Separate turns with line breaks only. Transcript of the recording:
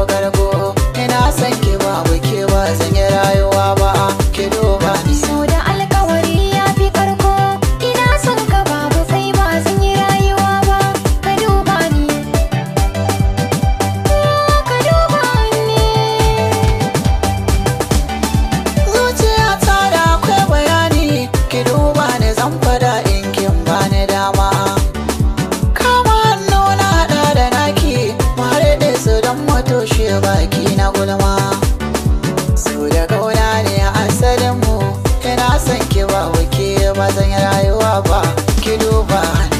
Karko. Ina son ki, babu ke ba zan yi rayuwa ba, ki duba ni.
So da alkawari ya fi karko. Ina son ka, babu kai ba zan yi rayuwa ba. Ka duba ni. Ka duba ni.
Zuciya ta da akwai bayani, ki duba ni, zan fada in kin bani dama. Kama hannu na haɗa da naki, mu haɗe su don mu toshe baki na gulma. So da kauna ne asalin mu, ina son ki, babu ke ba zan yi rayuwa ba, ki duba ni.